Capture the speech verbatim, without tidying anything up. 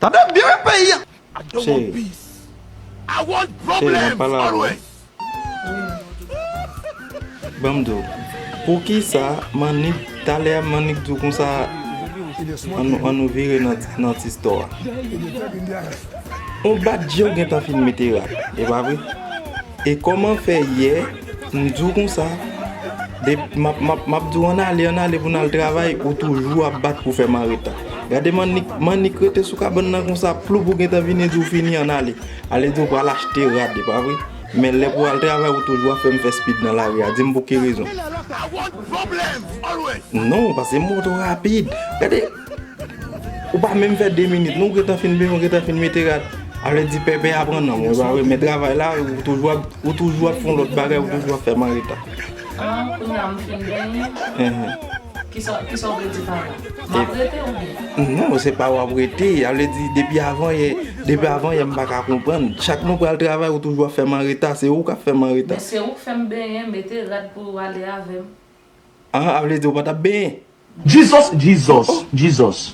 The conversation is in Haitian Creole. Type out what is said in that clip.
Tande byen wi peyi a. Cheri, cheri, m ap pale avè w. Ban m di w, poukisa Mannik, talè a Mannik di w konsa, ann nou, ann nou vire nan, nan ti istwa a. On bat je w gentan fin mete rad, e pa vre? E kòman fè yè, m di w konsa, de, m ap, m ap, m ap di w ann ale, ann ale pou n al travay, ou toujou ap bat pou fè m an reta. Gade Mannik, Mannik rete sou kabann nan konsa, ploup ou gentan vini di w fini, ann ale. Ale di w pral achte rad, e pa vre? Men lè pou al travay, ou toujou ap fè m fè speed nan lari a. Di m pou ki rezon? Non, paske m moto rapid. Gade, ou pa menm fè de minit, non, ou gentan fin benyen, ou gentan fin mete rad. A vle di pèpè a pran nan mwen, pa vre? Men travay la, ou toujou ap, ou toujou ap fè yon lòt bagay, ou toujou ap fè m an reta. Ah, kounye a m fin benyen. Kisa, kisa w vle di pa la? M ap rete oubyen? Non, se pa w ap rete. A vle di, depi avan yè, depi avan yè, m pa ka konprann. Chak nou pral travay, ou toujou ap fè m an reta. Se ou k ap fè m an reta. Men se ou k fè m benyen, mete rad pou w ale avè m. Ah, a vle di, ou pa t ap benyen? Jesus, Jesus, Jesus.